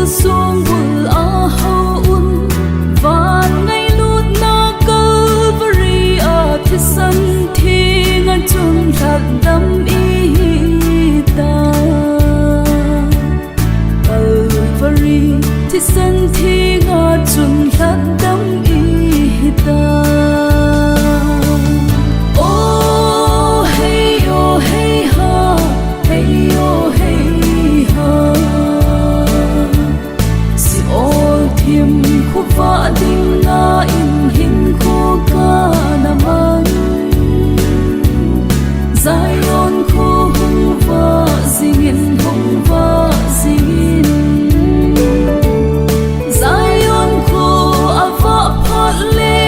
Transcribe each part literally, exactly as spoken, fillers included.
Songbul a hou un, van ngailutna Calvary a thisan theng a chun lhatdam i hi ta. Calvary thisan theng a chun lhatdam i hi ta. Oh, hey, oh, hey, ha, hey, oh, hey, ha. Seol thim khuva ding na in hin kho ka na mang. Zion kho hung va zingin, hung va zingin. Zion kho a va phat le.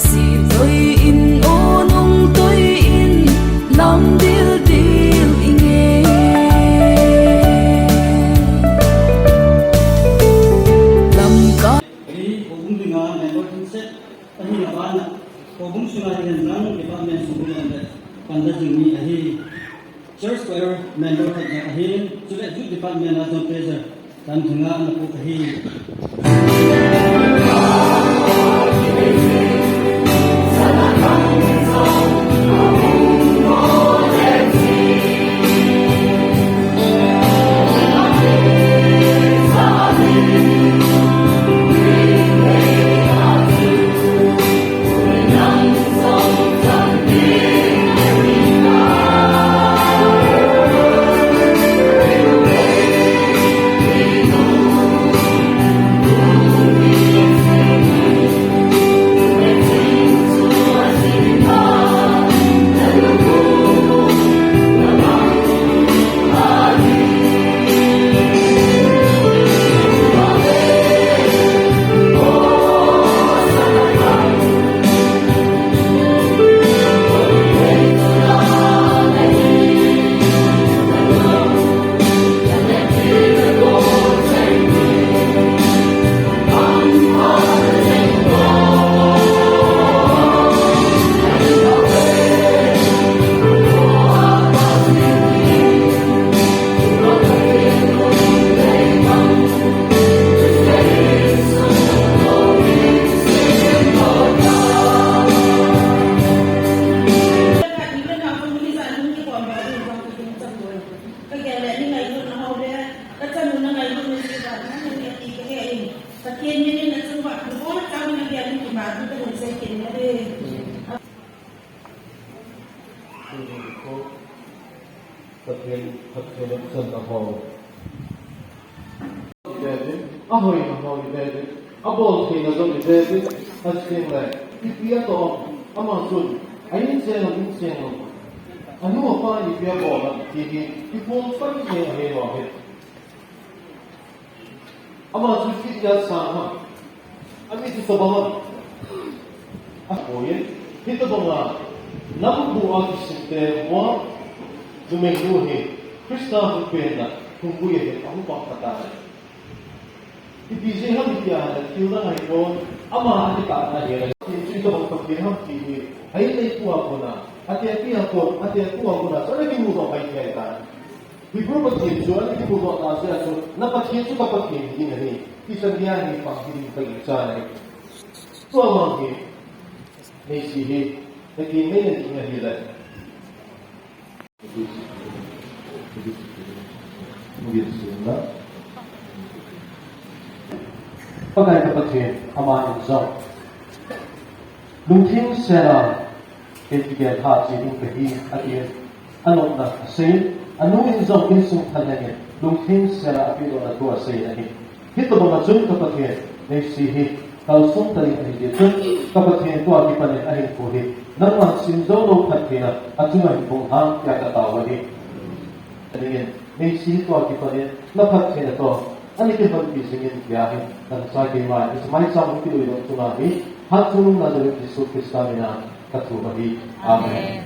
Si toi in o nung toi in lam dil dil inge. Lam ka. Ei, Kobung dinga member themset ahi na bana. Kobung sunga hi nang department sunga hi nang panda jing ni ahi. Church choir member khat jong ahin, chule youth department a jong treasurer, tam thanga ana pu ahi. Pathen phatthei na hou. Ive uvin, ahoina ho ive uvin, abol theina jong ive uvin, ahi teng le, ipi atoh ham, ama chun, a insung a insung, anu apa ipi abol ham, ti hi, iphong pan thei ahi lou hi. Ama chu ipi asang ham. Ami chu tabang ham. Apoin, hitabang a, lambu a kisim te vang, numei nu hi, Christa hung penna, hung pui ahi, ahung pang khat ahi. Ipi jeh ham itia, thil dang ahi pon, ama akitahna ahi. Hichu itabang Pathen ham ti hi, ahin neipu a kona, ate pi a kon, ate pu a kona, chule kimu doh ahi ti ahi tai. Hebrew Pathen chu ana kimudoh na jeh a chu, na Pathen chu ka Pathen hi ding ahi, ti chan geiya hi pang hi ding ka gingcha ahi. Tua vang hi, Neisi hi, na keng nei na ding ahi le. Pakai ka Pathen, ama in jong lungthim sel a, kei kigel tha che ding kahi, atin, anopna asei, anu in jong insung thalheng in, lungthim sel a apehdohna thu asei ahi. Hitobang a chun ka Pathen, Neisi hi, kalsong ta ding ahi ti chun, ka Pathen tua kipan in ahinkho hi, nangman sim jou lou phattheina, achunga hin bung hen tia ka tao ahi. Dingin, Neisi tua kipan in, na phattheina toh, ana kilhonpi jing in tia hi, nang cha keima, Ismail Sam kilui dong chunga hi, Hatchungnung Nazareth Jesu Christa mina, ka thum ahi. Amen.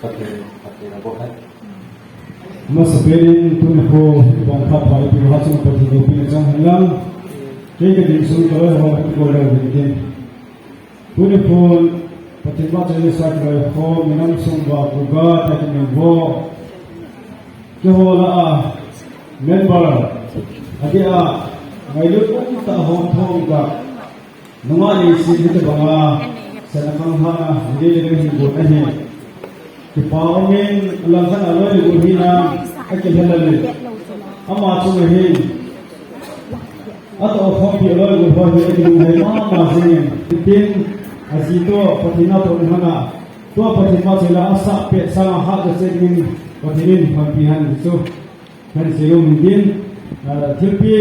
Pathen, Pathen a boh hen. Masapen in, tuni kho, bang phat phat ipi Hatchungnung Pathen loupina chang hen lang. Kei ka ding sung ka loi ho, ko loi ho, Tuni phun, Pathen vahchoina sa kiloi ho, minam sung uva, kuga, ta kimin vo. Keiho lah a, Member, adia, ngailut umtah hung phong kah, nungah Neisi hitabanga, sana khangthah a, nilele hin gon ahi. Kipa umin, alangkhat a loi le gol hina, akilhel le. Ama chunga hin, atoh khompi a loi le gol ho hi akilunglhai mama jingin. Tin, aji toh, Pathen a toh hana, tua Pathen vahchoila asah pet sanga hat a chenin, Pathen in phatpi hen chu. Hen sei lom in din, ah, thilpi,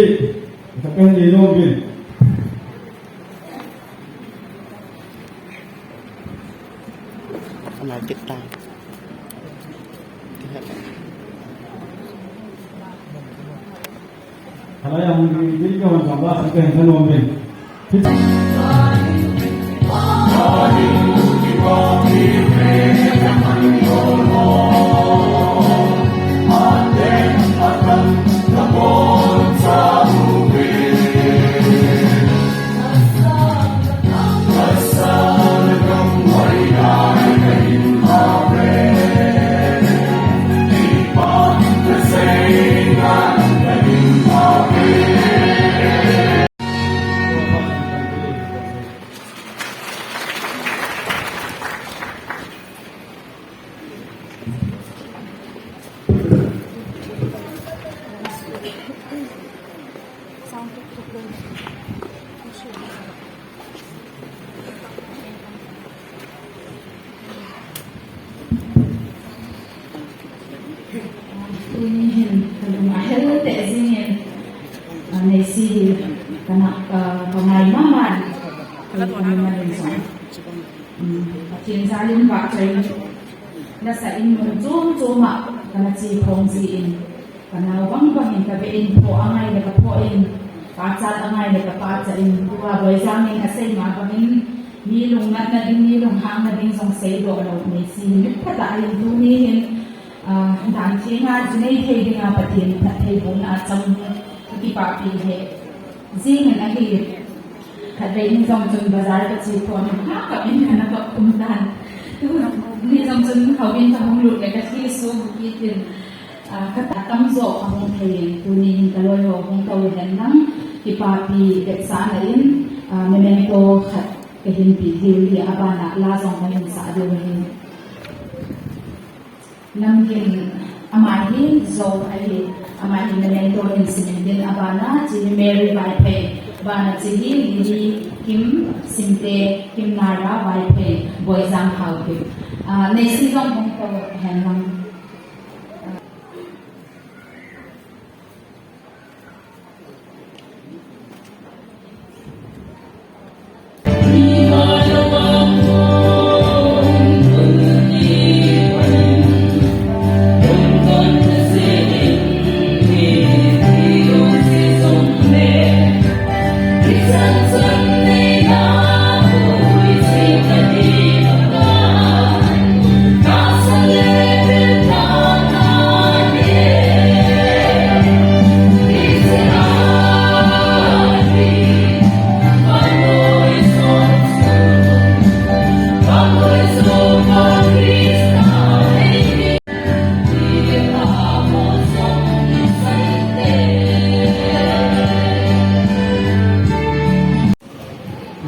ka hen lei lom in. Ana kit ta. Halai a hung ding, ding ka hung jam ba, ka hen lom in. Tuni hin kalung ahel tah jingin, ah, Neisi hi kana, ah, kangai mama in, kalung mama in jong. Um, Pathen jalin vahchoi in, nasah in mun chom chom a kana che phong jin, kanao bang bang in kave in, phoh angai le kaphoh in, pachat angai le kapachat in, tua Boijang in asei ma bang in, mi lungnatna ding, mi lunghangna ding jong seidoh lou, Neisi hi mit phatah ahin tuni hin, ah, dan thenga chu nei thei dinga Pathen phattheibohna achang hi, kakipahpi e. Jing in ahi, khatvei ni jong chun bazar kache thon in, ha, ka in kana kap khum tan. Tuni jong chun houin kahung lut le kathi sum kit in, ah, khat atamjo kahung thei in, tuni hin kaloi ho hung tou hen lang, kipahpi vetsahna in, ah, memento khat kahin pe diu ahi, abana la jong kahin sah diu ahi. Namgin, ama hi jou ahi, ama hi memento hin simin tin, abana chu hi Mary Vaiphei, abana chu hi Lily Kim Simte, Kim Naira Vaiphei, Boijang Haokip. Ah, Neisi jong hung tou hen lang.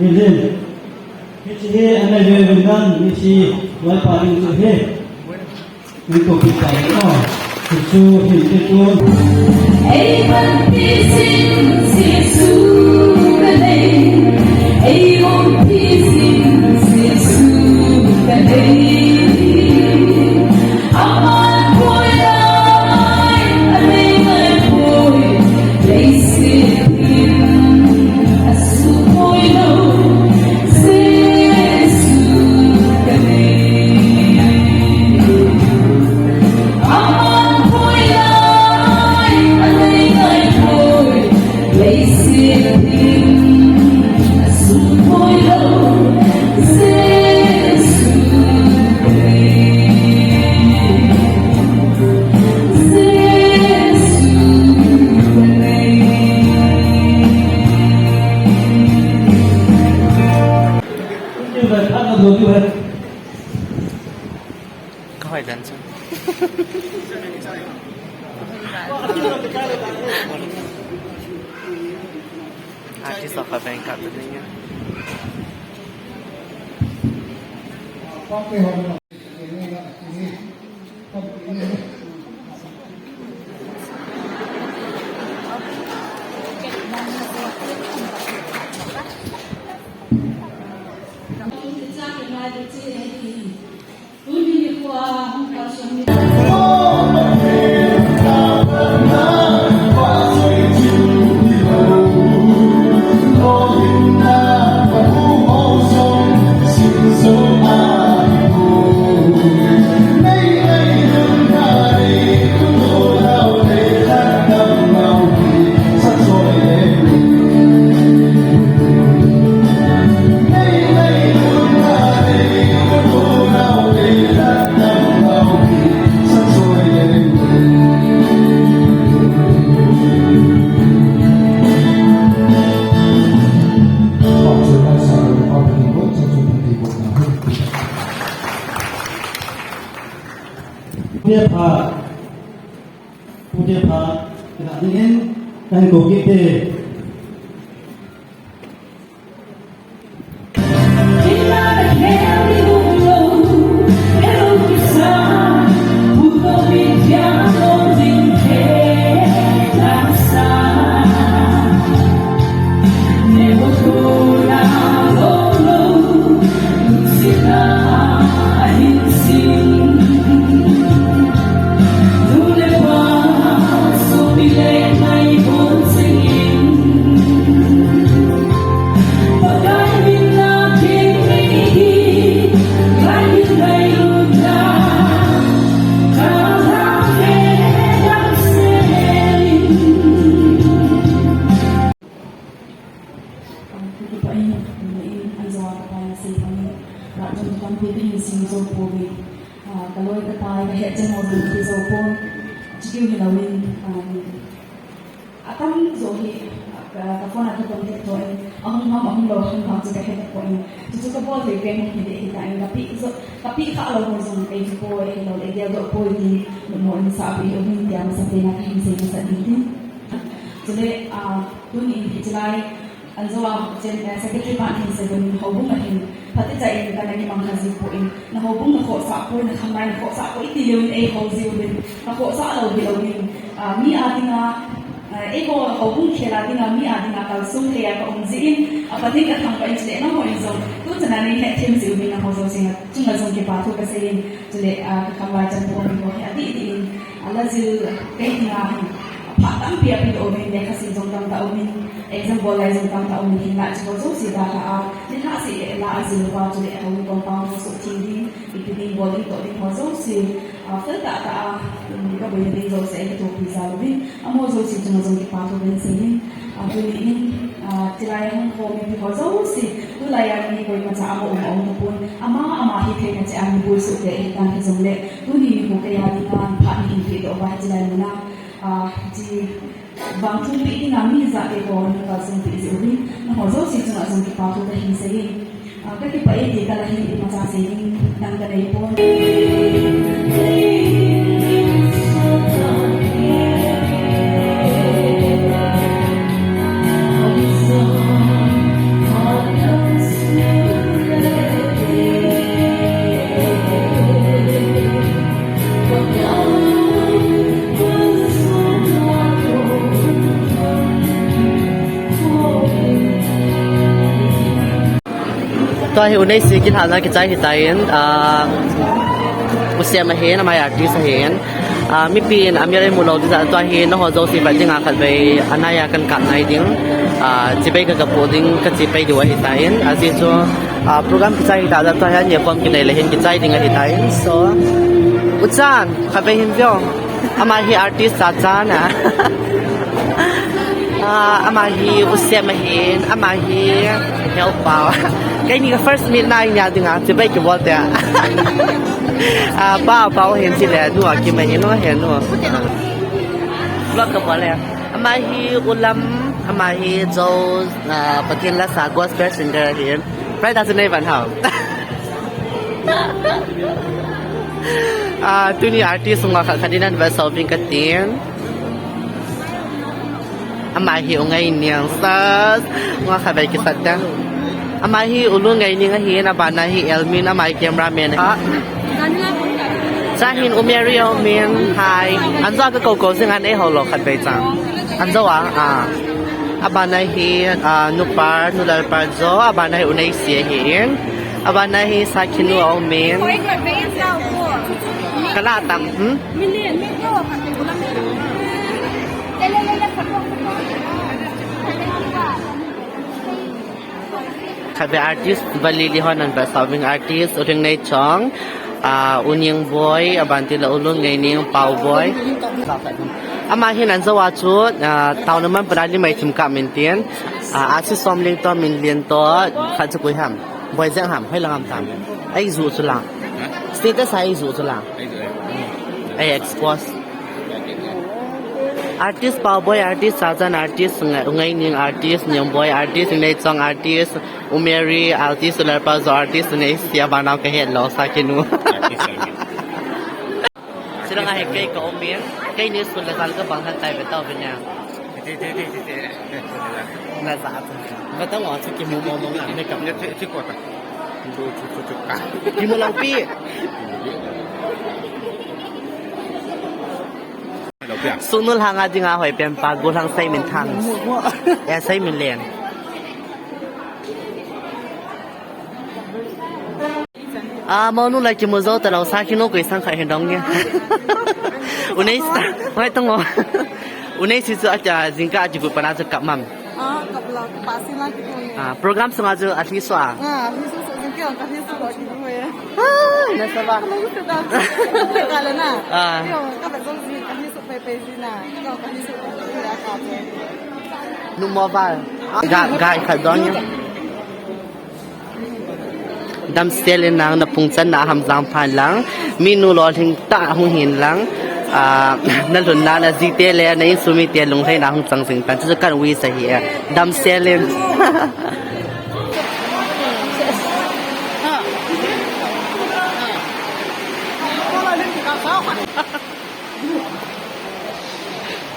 Amen. Hiche hi, ana hi, vindan, hiche, Laipa ding chu hi. Ni ko pi pai ko. Hichu, hichu tu. Ei ban pi sin Jesu ka nei. Ei ban pi sin Jesu ka nei. Artist of a bank company. Pute pha, pute pha, kena dingin, kahin kou kit te. Kipah in, in, in, an jo a ka pai na sei pang in, ra jong tampi te hin sing jo poi. Ah, ka loi ka pai, ka het chen ho ding ti jo poi. Chikiu hi lo in, ah, atam jo hi, ah, ka, ka phone a ka contact to in, ahung ham, ahung lo, ahung ham chu ka het poi. Chu chu ka bol thei pen hi de hi ta in, ka pi jo, ka pi kha lo mo jong, ei chu poi, ei lo, ei gel doh poi ti, mo in sa pi, o hin tia masa pen a ka hin sei masa ding tin. Chule, ah, tuni in hi chilai, An jo a, chen, eh, secretary pa hin sei bang in houbung a hin, phatecha in kana kimang kha jiu poi, na houbung na khohsah poi, na khamlai na khohsah poi, ti leu in ei hou jiu vin, na khohsah lou hi lou in, ah, mi a dinga, eh, eiho houbung khel a dinga, mi a dinga kalsong thei a ka um jeh in, a Pathen ka thangvah in chule nangho in jong, tuchan a nei hetthem jiu vin nangho jouse chunga jong kipa thu ka sei in, Chule, ah, ka khamlai chanpo mi ho hi adih dih in, ah, la jil kei dinga hin, ah, phat tampi ape doh uvin, lekhasim jong tamtah um in, exam bol lai jong tamtah um in, hinla hiche ho jouse dalha a, nilhah seh a la ajil uva, chule, ah, houin compound ho sohtheng ding, ipi ding bol ding toh ding ho jouse, ah, fel tah tah a, um, ka boina ding jouse, eikithopi jal uvin, Amaho jouse chunga jong kipa thu kahin sei in, ah, tuni in, ah, chulai a hung khom mipi ho jouse, tulai a mi koimacha ama um aum tapon, ama, ama hitheina cheh a mi boi soh te ahitan hijongle, tuni nikho keiya dinga phat nahin peh doh uva hiche lai muna, ah, hiche vang thum peh dinga mi hijat te ho nahin kalsong peh jeh uvin, nangho jouse chunga jong kipa thu kahin sei in, Ah, ka kipah e ti ka la hi imacha sei ding dang ka nei pon. Tua hi u neisi kilhahna kichai hitan, ah, u Sem ahin, ama hi artist ahin. Ah, mipi in amel eimu lou ding jeh a tua hi nangho jouse vet dinga khatvei anaiya kan kap nai ding. Ah, chibai ka, ka po ding, ka chibai diu ahitan. Ajeh chu, ah, program kichai hita jeh a tua hi ania kom kinei le hin kichai ding ahitan. So, u Chan, khatvei hin veu. Ama hi artist Chachan a. Ah, ama hi u Sem ahin, ama hi Heo Pao. Keini ka first meet na ahin, nia dinga chibai kibol te. Ah, Pa, Pao hin chule, nu a kim ahin, nu ahin, nu. Vlog ka bol le. Ama hi u Lam, ama hi Zo, ah, Pathen lasa gospel singer ahin. Pride a chu nei van ham. Ah, tuni artist sunga khat khat in ahin vetsah uvin katin. Ama hi u Ngaining, sas. Nga khatvei kisat ta. Ama hi u Lungngaining ahin, abana hi Elmin, ama hi cameraman. Ah. Chahin u Mary, u Min, hi. Anjo a ka kou kou jing a, nei ho lou khatvei cha. Anjo a, ah. Abana hi, ah, nu Par, nu Lalpar jo, abana hi u Neisi ahin. Abana hi Sakhinu, u Min. Kala tam, hmm? Khatvei artist, Valili hon an va serving artist, u Lhingneitong, ah, u Ningboi, aban tila u Lungngaining, Paoboi. Ama hin anjo a chu, ah, taona man pana lim ei thim kap min tin, ah, Asi Somling toh, Minlen toh, khat chu koi ham. Boijeng ham, hoilang ham tam. Ei ju chu lang. Status a ei ju chu lang. Ei expose. Artist Paoboi, artist Sajan, artist Nga-, Ngaining, artist Ningboi, artist Neitong, artist u Mary, artist Lalpar jo, artist Neisi, abana ka het lou, Sakhinu. Chilanga hi kei ka um in, keini sun le jal ka bang han tai ve tau ve nia. Ti, ti, ti, ti, ti. Na ja tu. Ba tang wa chu kimu mo mo nga, makeup. Ti, ti, ti ko ta. Chu, chu, chu, chu ka. Kimu lou pi. Lou pi a. Sunu lhanga dinga hoi pen pa, gollhang Seiminthang. Eh, Seiminlen. Ah, monu la kimu jou talou, Sakhinu koi sang kha hin dong nge. U Neisi, hoi tong o. U Neisi chu acha jingkah a kigu pana chu kap mam. Ah, kap lou, kap si la kitu nge. Ah, program sunga chu athi so a. Ah, athi so so jingkah a athi so lou kitu nge. Ah, na sa ba. Kalu se ta. Kala na. Ah. Yo, kap so ji, athi so pe pe ji na. Yo, athi so pe pe ji a ka pe. Nu mo ba. Ga, ga kha dong nge. Damsel in nang, na pung chan na ham jang phan lang. Minu lolhing tah hung hin lang. Ah, na lhunna, na jite le na insung mite lunglhaina hung chang jing tan. Chu chu kan wish ahi e. Damsel in.